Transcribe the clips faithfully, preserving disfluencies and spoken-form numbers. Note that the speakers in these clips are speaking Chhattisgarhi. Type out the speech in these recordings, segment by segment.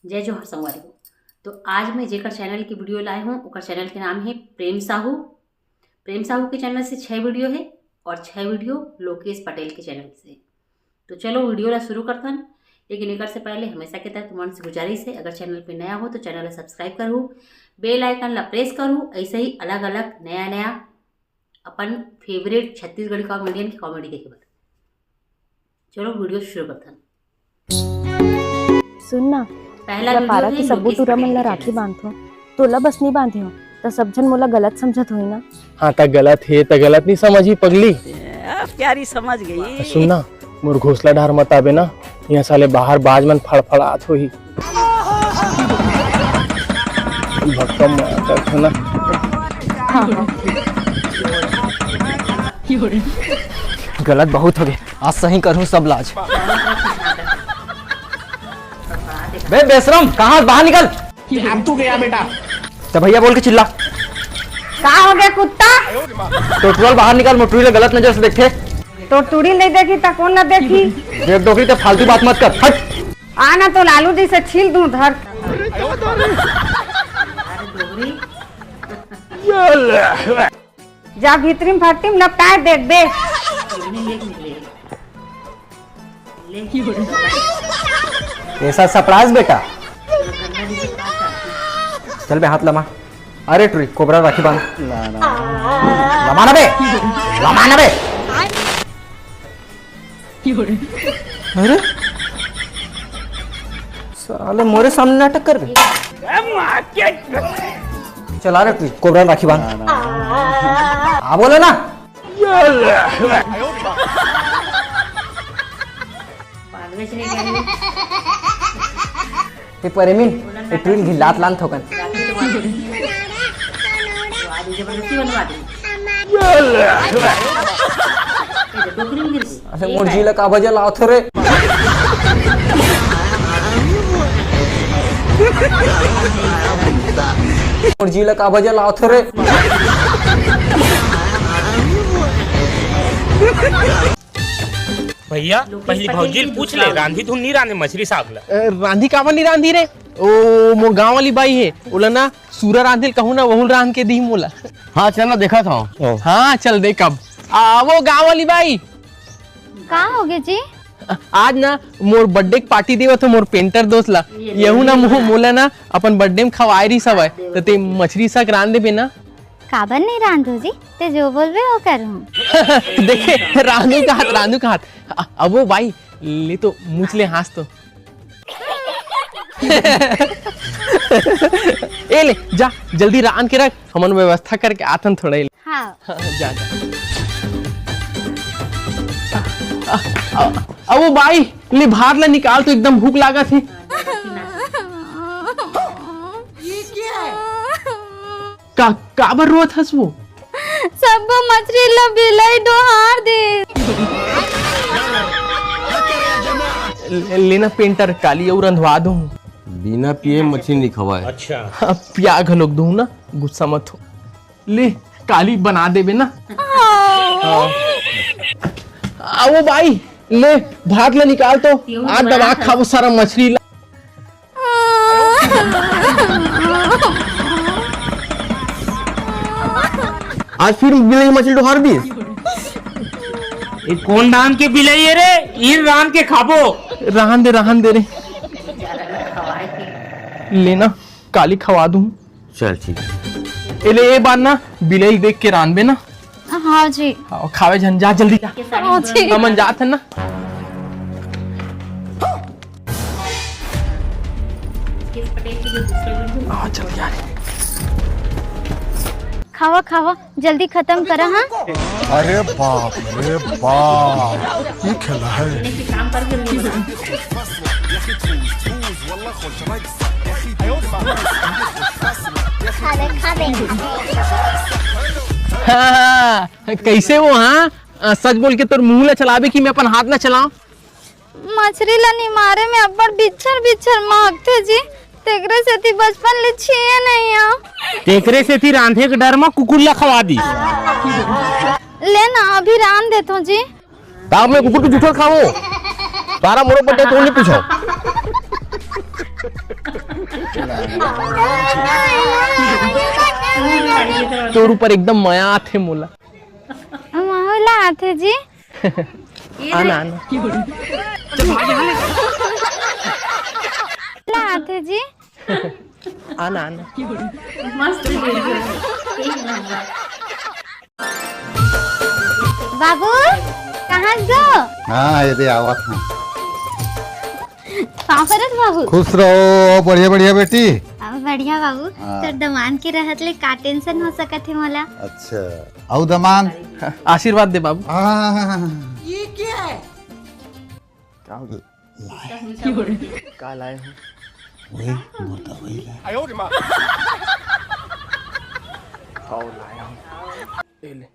जय जोहार संगवारी हो। तो आज मैं जेकर चैनल की वीडियो लाए हूँ, ओकर चैनल के नाम है प्रेम साहू। प्रेम साहू के चैनल से छः वीडियो है और छः वीडियो लोकेश पटेल के चैनल से। तो चलो वीडियो ला शुरू करथन, लेकिन एकर से पहले हमेशा के तरह तुमन से गुजारिश है, अगर चैनल पे नया हो तो चैनल ला सब्सक्राइब करू, बेल आइकन ला प्रेस करू, ऐसे ही अलग अलग नया नया अपन फेवरेट छत्तीसगढ़ी कॉमेडियन की कॉमेडी देखे बर। चलो वीडियो शुरू करथन। सुन ना, पहला मोला वीडियो पारा है के सब्बू लोकेश टूरा मन पटेल ला के राखी चैनल से। बांधथों, तोला बस नहीं बांधे हो, त सब झन मोला गलत समझत होही ना। हाँ, त गलत हे, त गलत नहीं समझही पगली। आ, प्यारी समझ गई। त सुन ना, मोर घोसला डहर मत आबे ना, यहाँ साले बाहर बाज मन फड़फड़ात होही। भक्कम मार करथे ना। हाँ। गलत बहुत हो गए, आज सही करहूँ सब लाज। बे बेशरम, कहाँ, बाहर निकल। अब तू गया बेटा। तो भैया बोल के चिल्ला। का हो गया कुत्ता? तो टुरल बाहर निकल, मोर टुरी ला गलत नजर से देखथे। तो टुरी नहीं देखी त कौन ना देखी? देख डोकरी, तो फालतू बात मत कर, हट। आ ना तो लालू जी से छील दूं धर। जा भीतरी में फट्टी में लपटाए देख बे। ऐसा सरप्राइज बेटा। चल बे, हाथ लमा। अरे टुरी, कोबरा राखी बांध। लमा ना बे, लमा ना बे। अरे साले, मोरे सामने नाटक कर बे। चला रे टुरी, कोबरा राखी बांध। हाँ बोलो ना। ते परेमिन, ए टुरी ला लात लान थोकन। अरे मोर जी ला का बजा लावत हो रे? मोर जी ला का बजा लावत हो रे? भैया, पहली भौजी ल पूछ ले, रांधी धुन नहीं रांधे मछरी साग ला। अ, रांधी काबर नहीं रांधी रे? ओ, मोर गांव वाली बाई हे, ओला ना सूरा रांधे ल कहूं ना, वहू ल रांध के दी मोला। हाँ, चल ना, देखा था। हाँ, चल देख अब। आ, वो गांव वाली बाई। का हो गे जी? आज ना मोर बर्थडे के पार्टी देवत हो मोर पेंटर दोस्त ला। यहू ना मो-, मोला ना अपन बर्थडे में खवाए रही सब है। तो ते मछरी साग रांध देबे ना? काबर नहीं रांधू जी, ते जो बोलबे वो करूँ। देखे, रांधू का हाथ, रांधू का हाथ। अ-, अब वो बाई, ले तो मुछ ले हाँस तो। ए ले, जा, जल्दी रांध के रख, हमन व्यवस्था करके आथन थोड़ा। ए ले। हाँ। हाँ, जा, जा। अ, अ, अ, वो बाई, ले भात ला निकाल तो एकदम भूख लागत हे। ये क्या है? का, काबर रोत हस वो? सब्बो मछरी ला बिलाई डोहार दे। ले-, लेना पेंटर, काली अउ रंधवा दूं। बिना पिए मछली नहीं खवाए। अच्छा। हाँ, पिया घलोक दूं ना, गुस्सा मत हो। ले, काली बना देबे ना। हाँ। आ, वो बाई, ले, भात ला निकाल तो। आज दबा खाबो सारा मछली ला। आज फिर बिलई मछली डोहार दी। ये कौन रांध के बिलई है रे? इन रांध के खाबो। रहन दे, रहन दे रे। लेना, काली खवा दूं। चल ठीक। ए ले, ए बार ना बिलई देख के रांधबे ना। हाँ जी। हाँ, खावे झन, जा जल्दी जा। हाँ जी। हमन जात हन ना। आ, जल्दी आ रे। खावा, खावा, जल्दी खत्म करा, हाँ? अरे बाप रे बाप, ये खेला है। हाँ, हाँ, कैसे वो, हाँ? अ, सच बोल के तोर मुंह ला चलाबे कि मैं अपन हाथ ला चलाऊं? मछरी ला निमारे में अब्बड़ बिच्छर बिच्छर महकथे जी, तेकरे सेती बचपन ले छुए नइ हंव। तेकरे सेती रांधे के डर म कुकुर ला खवा दी। ले ना, अभी रांध देथों जी। त मैं कुकुर के जूठन खावों? तारा मोरो पट्टे तो नहीं पूछो। तोर ऊपर एकदम मया आथे मोला। मोला आथे जी। आना, आना। मोला आथे जी। आना, आना। मस्त video। एक नंबर। बाबू, कहाँ गो? हाँ, ये दे आवत हूँ। का करत बाबू? खुश रहो, बढ़िया बढ़िया बेटी। अब बढ़िया बाबू। हाँ। तो दमान के रहत ले का टेंशन हो सकत है मोला? अच्छा, अउ दमान? आशीर्वाद दे बाबू। हाँ। ये क्या है? का हो गया? लाए। का लाए हो? वही, मोर दवाई लाए। आओ लाए हो। ए ले।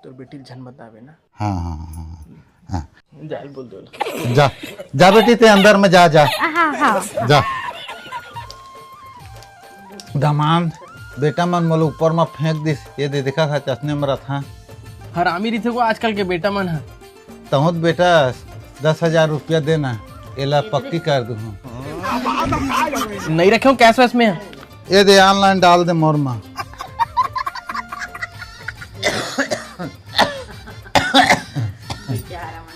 तोर बेटी ल झन बताबे ना। हाँ, हाँ, हाँ, हाँ। जाल बोल दो। जा, जा बेटी, ते अंदर में जा, जा। हाँ, हाँ। जा। दमांद, बेटा मन मोला ऊपर में फेंक दिस। ये दे, देखा था, चश्मे में रथा। हरामी रहिथे वो आजकल के बेटा मन ह। तहों त बेटा, दस हजार रुपया देना, एला पक्की कर दूँ। नहीं रखे हो कैश वैश में? ये दे, online डाल दे मोर मा।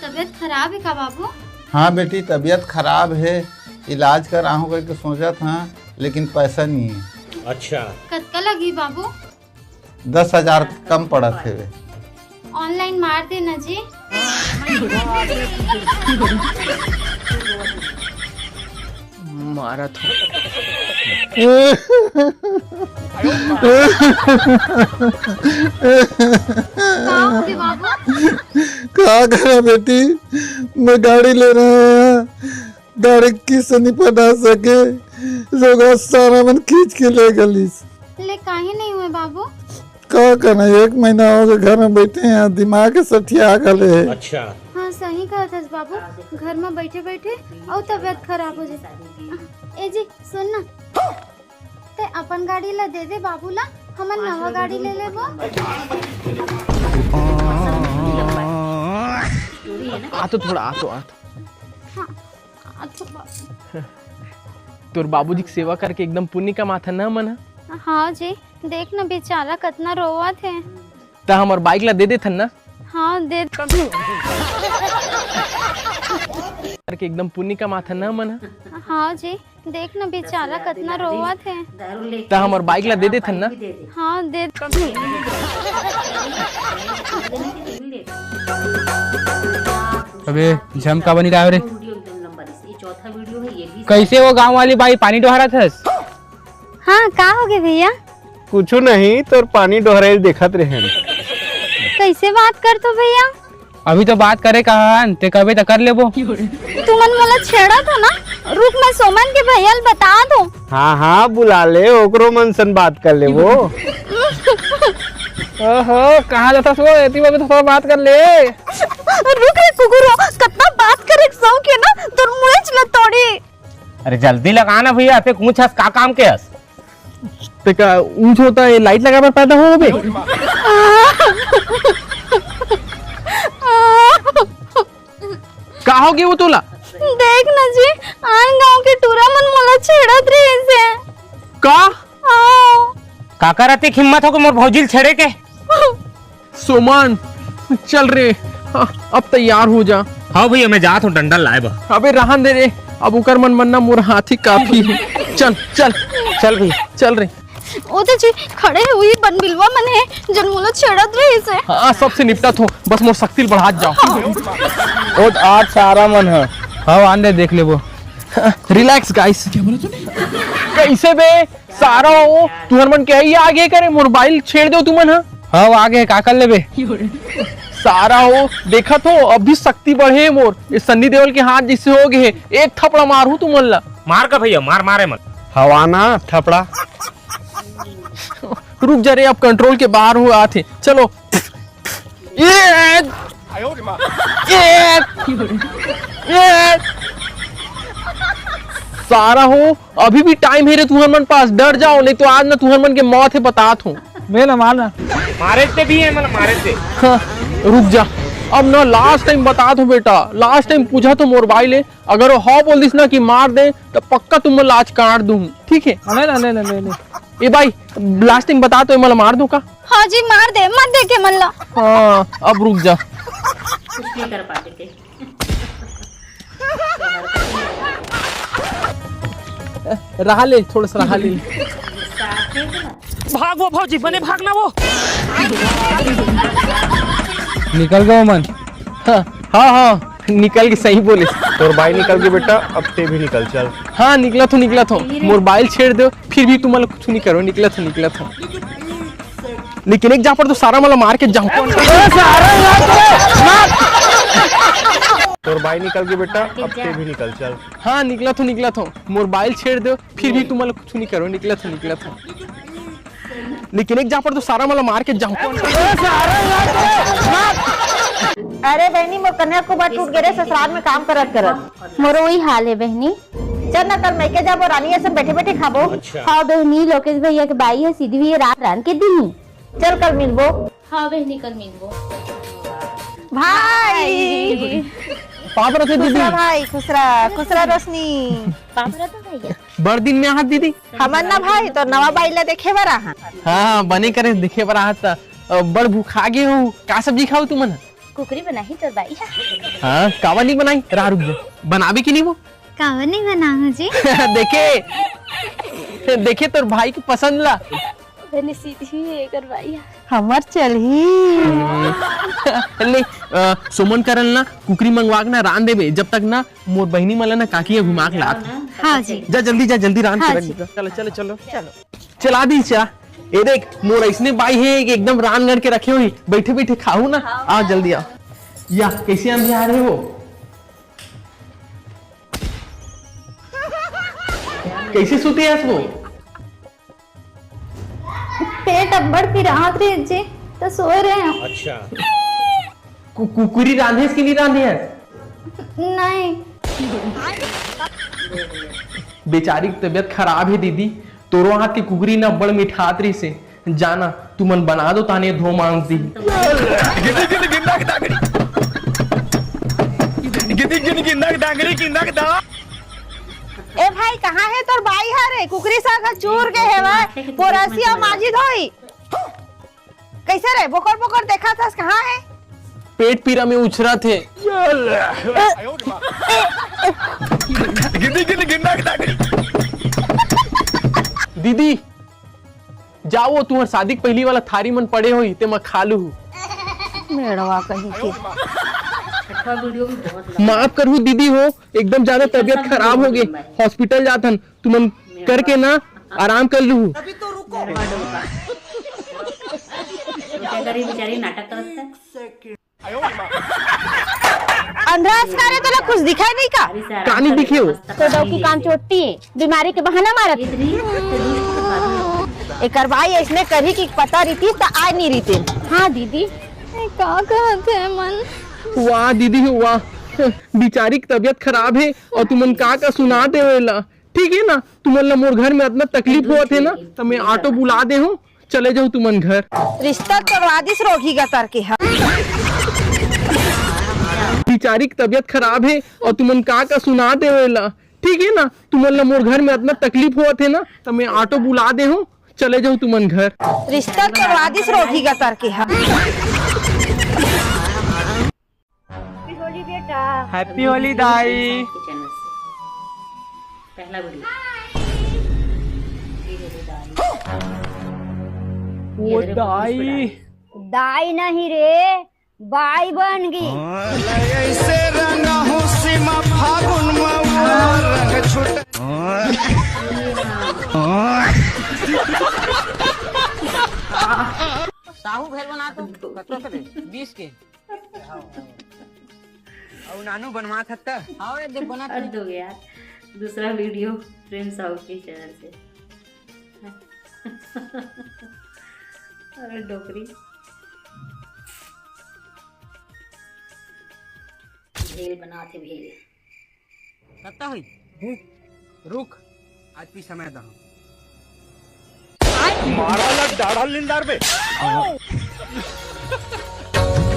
तबीयत खराब है का बाबू? हाँ बेटी, तबीयत खराब है, इलाज कराहूँ करके सोचत हँव, लेकिन पैसा नहीं है। अच्छा। कतका लगही बाबू? दस हजार कम पड़त हे। Online मार देना जी। मारत हो। का हो गे बाबू? का करा बेटी, मैं गाड़ी ले रहा हूँ, गाड़ी किस्त नहीं पटा सके, लोग सारा मन खींच के ले गलिस। ले काहे नहीं हुए बाबू? का करना, एक महीना हो गया घर में बैठे हैं, दिमाग के सठिया गले है। अच्छा। हाँ, सही कहत हस बाबू, घर में बैठे बैठे अउ तबीयत खराब हो जाए। ए जी, सुन ना, ते अपन गाड़ी ला दे दे बाबू ला, हमन नवा गाड़ी ले लेबो। आ तो थोड़ा, आ तो, आ तो। हाँ, आ तो बाबू। तोर बाबूजी के सेवा करके एकदम पुण्य कमाथन ना हमन ह। हाँ जी, देख ना बेचारा कतना रोवत हे। त हमर बाइक ला दे देथन ना। हाँ, दे। करके एकदम पुण्य कमाथन ना हमन ह। हाँ जी, देख ना बेचारा कतना रोवत हे। त हमर बाइक ला दे देथन ना। हाँ, दे। अबे, झमका बनी रहा रे। कैसे वो गांव वाली बाई पानी डोहरत हस? हाँ, का हो गे भैया? कुछु नहीं, तोर पानी डोहरे देखत रहेन। कैसे बात करथो भैया? अभी तो बात करे कहन, ते कबे तो कर लेबो। तुमन मोला छेड़त हो ना? रुक, मैं सोमन के भैया ल बता दूं। हाँ, हाँ, बुला ले, ओकरो मन सन बात कर लेबो। ओहो, कहाँ जाथस वो? एती बर तो थोड़ा बात कर ले। रुक रे कुकुरो, कतना बात करे के शौक हे ना, तोर मुँह ल तोड़ी। अरे जल्दी लगा ना भैया, ते ऊँच हस, का काम के हस? ते का ऊँच होता, ये लाइट लगा बर पैदा हो बे? का हो गे वो तोला? देख ना जी, आन गांव के टूरा मन मोला छेड़त रहिस हे। का? हाँ। काकर अतेक हिम्मत हो के मोर भौजी ल छेड़े के? सोमन, चल रे, हाँ, अब तैयार हो जा। हाँ भैया, मैं जात हूँ डंडा लाए बर। अबे रहन दे रे, अब ओकर मन मन ना मोर हाथी काफी हे। चल, चल। चल भैया। चल रे। ओ दे जी, खड़े हे वही बनबिलवा मन हे, जन मोला छेड़त रहिस हे। हाँ, सबसे निपटत हूँ, बस मोर शक्ति ल बढ़ात जाओ। ओ आज सारा मन ह। हाँ, आन दे, देख लेबो। Relax guys। कैसे बे? सारा हो, तुहर मन के ही आगे करे, मोर बाई ल छेड़ देव तुमन ह। हाँ, आगे का कर लेबे? सारा हो, देखत हो, अभी शक्ति बढ़े हे मोर। ये सन्नी देओल के हाथ जैसे हो गए हे, एक थपड़ा मारहूँ तुमन ला। मार का भैया, मार, मारे मत। हवा ना थपड़ा। रुक जा रे, अब control के बाहर हो आत हे। चलो, ये, ये, ये। सारा हो, अभी भी time हे रे तुहर मन पास, डर जाओ, नहीं तो आज ना तुहर मन के मौत हे, बतात हूँ। बे ना मार ना। मारे ते भी है, मतलब मारे ते। हाँ, रुक जा। अब ना लास्ट टाइम बतात हों बेटा, लास्ट टाइम पूछत हों मोर बाई ले, अगर वो हाँ बोल दिस ना कि मार दे, त पक्का तुमन ला आज काट दूं, ठीक है? ले, ले, ले, ले, ले, ले। ए बाई, लास्ट टाइम बतात हों, ए मन ला मार दूं का? हाँ जी, मार दे, मत देखे मन ला। हाँ, अब रुक जा। कुछ नहीं कर पाते थे। रहा ले, थोड़ा सा रहा ले। भाग वो भौजी, बने भागना वो। निकल गए मन। हाँ, हाँ, हाँ, निकल के सही बोले। तोर बाई निकल के बेटा, अब ते भी निकल चल। हाँ, निकलत हों, निकलत हों। मोर बाई ल छेड़ दो, फिर भी तुमन ला कुछ नहीं करो, निकलत हों, निकलत हों। लेकिन एक झापड़ तो सारा मन ला मार के जाहूं। तोर बाई निकल के बेटा, अब ते भी निकल चल। हाँ, निकलत हों, निकलत हों। मोर बाई ल छेड़ दो, फिर भी तुमन ला कुछ नहीं करो, निकलत हों, निकलत हों। लेकिन एक झापड़ तो सारा मन ला मार के जाहूं। अरे बहनी, मोर कन्या कुबर टूट गे रे, ससुराल में काम करत करत। मोरो वही हाल है बहनी। चल ना, कल मइके जाबो रानी, असन बैठे बैठे खाबो। हाँ बहनी, लोकेश भैया के बाई है सीधी भी रात रांध के दी। चल कल मिलबो। हाँ बहनी, कल मिलबो। भाई। पाँव परत हों खुश दीदी। रह भाई, खुश रह, खुश रह रोशनी। पाँव परत हों भैया। बड़ दिन में आहत दीदी। हमन ना भाई, तोर नवा बाई ला देखे बर आहन। हाँ, बने करे देखे बर आहत त। अ, बड़ भूखा गे हों, का सब्जी खाहू तुमन? कुकरी बनाही तोर बाई। हाँ, काबर नहीं बनाही? रहा रुक जा। बनाबे कि नहीं वो? काबर नहीं बनाहूं जी? देखे, देखे तोर भाई के पसंद ला। बने सीधी है एकर बाई। हमर चलही। ले, अ, सुमन करन ला कुकरी मंगवा के ना रांध देबे, जब तक ना मोर बहिनी मन ला ना काकी ह घुमा के लात। हाँ जी। जा जल्दी, जा जल्दी रांध के हाँ रख जी। दे। चलो, चलो, चलो। चलो। चला दी चा। ए देख, मोर अइसने बाई हे कि एकदम रांध गढ़ के रखे होही, बैठे बैठे खाहू ना। आ जल्दी आ। या, कइसे अंधियार हे वो? कइसे सुते हस वो? पेट अब्बड़ पिरात रहिस जी, त सोए रहेंव। अच्छा। कु-, कुकरी रांधेस कि नहीं रांधेस? नहीं। बेचारी के तबीयत खराब हे दीदी, तोरो हाथ के कुकरी ना बड़ मिठात रहिस हे। जाना, तुमन बना दो ताने धो मांस दी। गिद्दी गिद्दी गिंदा डांगरी। गिद्दी गिद्दी गिंदा डांगरी गिंदा दा। ए भाई, कहाँ हे तोर बाई हरे? कुकरी साग ह चूर गे हेवय, पोरसिया माजी धोई। कइसे रे? बोकर बोकर देखत हस, कहाँ हे? पेट पीरा में उछरत हे। गिद्दी गिद्दी गिंदा डांगरी। दीदी, जाओ, तुहर शादी के पहिली वाला थारी मन पड़े होही, तेमा खा लूहू। मेड़वा कहीं के। माफ करहू दीदी हो, एकदम ज्यादा तबीयत खराब हो गे, हॉस्पिटल जाथन, तुमन करके ना आराम कर लूहू। बेचारी नाटक करत है। अंधरा असकारे तोला कुछ दिखाई नहीं का? कानी दिखे हो? तो डौकी कान चोट्टी है, बीमारी के बहाना मारत है। एकर बाई अइसने करही कि पता रहितिस त आय नहीं रहिते। हाँ दीदी। ए, का कहत हे मन? वाह दीदी हो वाह, बिचारी के तबीयत खराब हे अउ तुमन का का सुना देवेला। ठीक हे ना, तुमन ला मोर घर में अतना तकलीफ होत हे ना, त मैं ऑटो बुला दे हूँ, चले जाओ तुमन घर। रिश्ता तोड़वा दिस रोगी गतर के ह। बिचारी के तबीयत खराब हे अउ तुमन का का सुना देवेला। ठीक हे ना, तुमन ला मोर घर में अतना तकलीफ होत हे ना, त मैं ऑटो बुला दे हूँ, चले जाओ तुमन घर। रिश्ता तोड़वा दिस रोगी गतर के ह। हैप्पी होली बेटा। हैप्पी होली दाई। के चैनल से पहला वीडियो। वो दाई। दाई नहीं रे, बाई बन गई। ऐसे रंग हो सीमा फागुन में वो रंग छुट। साहू भेल बना तो कतरो से बीस के। अउ नानू बनवा सकता। हाँ, ये देख बना हद हो गया। दूसरा वीडियो प्रेम साहू के चैनल से। अरे डोकरी। भेल बनाथे भेल। कत्ता होई? रुक, आज पी समय दहूं। मारा लग डाढ़ा लिंदार बे।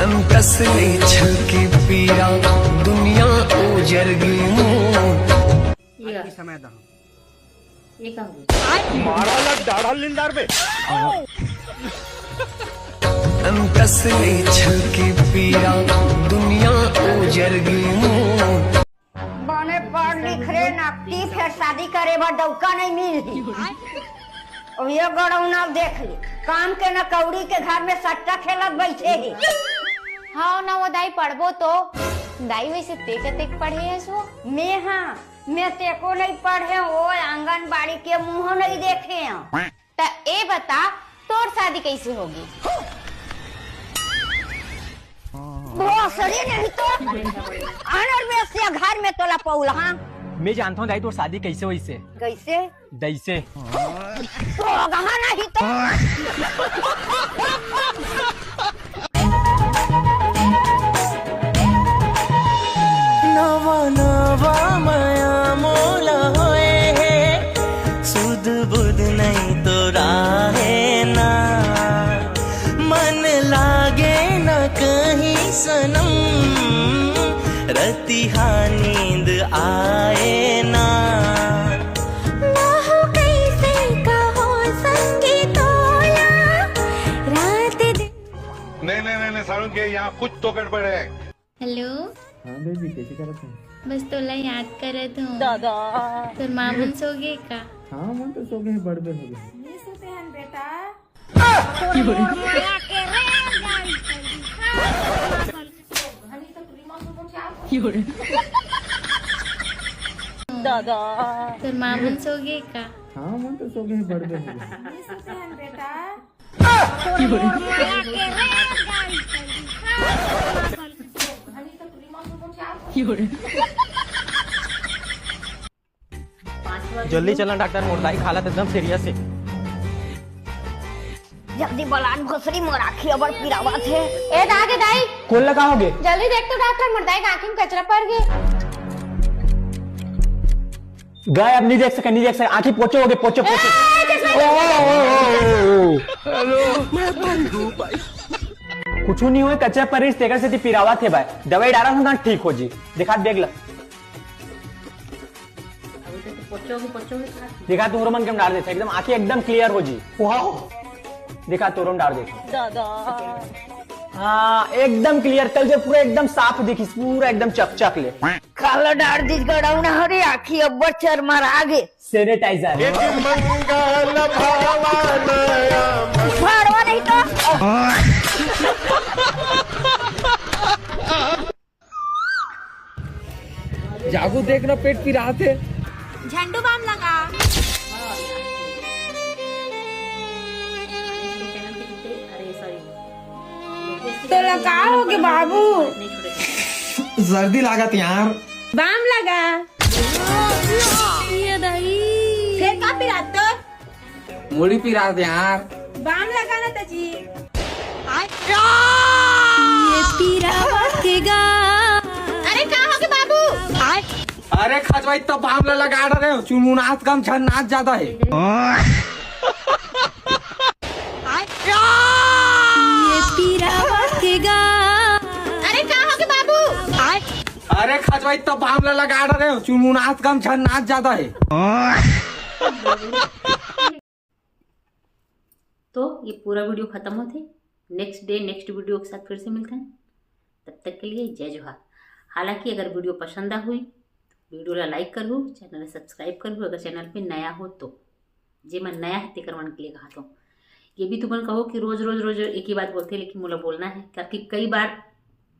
अंतस ले छलकी पीरा, दुनिया उजर गे मोर। ये, समय दहम। ये का हो गया? मारा लग डाढ़ा लिंदार बे। अंतस ले छलकी पीरा, दुनिया उजर गे मोर। बने पढ़ लिख रे नकटी, फेर शादी करे बर डौका नहीं मिलही। अब ये गड़ौना देख ले, काम के न कौड़ी के घर में सट्टा खेलत बैठे हे। हाँ ना वो दाई, पढ़बो तो। दाई, वैसे ते कतेक पढ़े हस वो? मैं हाँ, मैं तेको नहीं पढ़े, वो आंगनबाड़ी के मुंह नहीं देखे हैं। त ए बता, तोर शादी कैसे होगी? भोसड़ी नहीं तो अनर में से घर में तोला पौल, हाँ। मैं जानता हूँ दाई, तोर शादी कैसे होइसे। कैसे? दैसे। तो गहा नहीं तो। नवा नवा मया मोला होए हे, सुध बुध नहीं तो राहे ना, मन लागे न कहीं सनम, रतिहा नींद आए ना। ना हो कैसे कहो संगी तोला, रात दिन नहीं नहीं नहीं नहीं, सारुण के यहाँ कुछ तो गड़बड़ है। हेलो। हाँ बेबी, कैसे करत है? बस तोला याद करत हूँ। दादा। तोर माँ मन सो गए का? हाँ, मन तो सो गए, बड़ बेर हो गए। नहीं सोते हैं बेटा। दादा। तोर माँ मन सो गए का? हाँ, मन तो सो गए, बड़ बेर हो गए। नहीं सोते हैं बेटा। जल्दी चलना डॉक्टर, मोर दाई के हालत एकदम सीरियस है। जल्दी बलान भोसड़ी, मोर आँखी अबड़ पिरावत हे। ए दागे दाई, कोन लगा होगे? जल्दी देख तो डॉक्टर, मोर दाई के आँखी में कचरा पड़ गए। गए, अब नहीं देख सके, नहीं देख सके। आँखी पोछो होगे, पोछो, पोछो। ओ, ओ, ओ, ओ, ओ। कुछ नहीं हुए, कचरा परिस तेकर से ती पिरावत हे भाई। दवाई डारा हूँ ना, ठीक हो जी। दिखा, देख ला। अभी तो पोछोगे, पोछोगे कहाँ? दिखा, तुमरो मन के डार देथे, एकदम आँखी एकदम क्लियर हो जी। वाओ। दिखा, तोरो डार देख। दादा। हाँ, एकदम क्लियर, कल से पूरा एकदम साफ दिखिस, पूरा एकदम चकचक ले। काला डार दिस गड़ौना हरे, आँखी अब्बड़ चरमरा गे। सैनिटाइजर। मंगल भावा नया फाड़वा नहीं तो। जागू, देख ना, पेट पिरात हे। झंडू बाम लगा। अरे सॉरी। तो लगाओगे बाबू। सर्दी लागत यार। बाम लगा। ये दही। फिर का पिरात तो? मुड़ी पिरात यार। बाम लगा ना तजी। ये पीरावा के गा। अरे का हो गे बाबू? अरे खजवाई, तो बाम ला लगा डरे हो, चुनमुनात कम, झन नाच ज्यादा है। ये पीरावा के गा। अरे का हो गे बाबू? अरे खजवाई, तो बाम ला लगा डरे हो, चुनमुनात कम, झन नाच ज्यादा है। तो ये पूरा वीडियो खत्म होथे। नेक्स्ट डे नेक्स्ट वीडियो के साथ फिर से मिलते हैं। तब तक के लिए जय जोहार। हालांकि अगर वीडियो पसंद आ हुई तो वीडियो ला लाइक करहू, चैनल ला सब्सक्राइब करहू अगर चैनल पे नया हो तो। जे मन नया है तेकर मन के लिए कहा तो ये भी तुमन कहो कि रोज रोज रोज एक ही बात बोलथे, लेकिन मोला बोलना है क्योंकि कई बार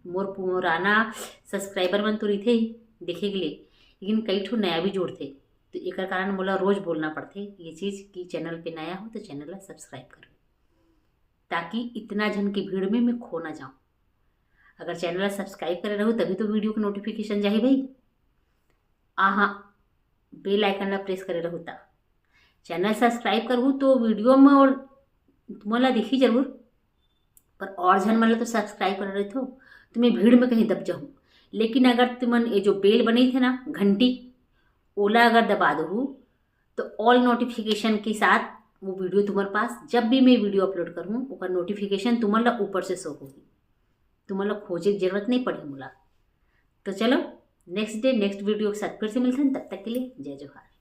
मोर पुराना सब्सक्राइबर मन तो रहिथे ही देखे के लिए, लेकिन कई ठो नया भी जुड़थे। तो एकर कारण मोला रोज बोलना पड़थे ये चीज कि चैनल पे नया हो तो चैनल ला सब्सक्राइब करो, ताकि इतना झन के भीड़ में मैं खो ना जाऊं। अगर चैनल ला सब्सक्राइब करे रहू तभी तो वीडियो के नोटिफिकेशन जाही भाई। आहा, बेल आइकन ला प्रेस करे रहू ता। चैनल सब्सक्राइब करहू तो वीडियो में और तुमन ला दिखी जरूर, पर और झन मन ला तो सब्सक्राइब करे रहिथो, तो मैं भीड़ में कहीं दब जाहूँ। लेकिन अगर तुमन ये जो बेल बनई थे ना घंटी, ओला अगर दबा दहू तो ऑल नोटिफिकेशन के साथ वो वीडियो तुम्हारे पास, जब भी मैं वीडियो अपलोड करूँ ओकर नोटिफिकेशन तुमन ला ऊपर से शो होगी। तुमन ला खोजे के जरूरत नहीं पड़ही मोला। तो चलो, नेक्स्ट डे नेक्स्ट वीडियो के साथ फिर से मिलथन। तब तक के लिए जय जोहार।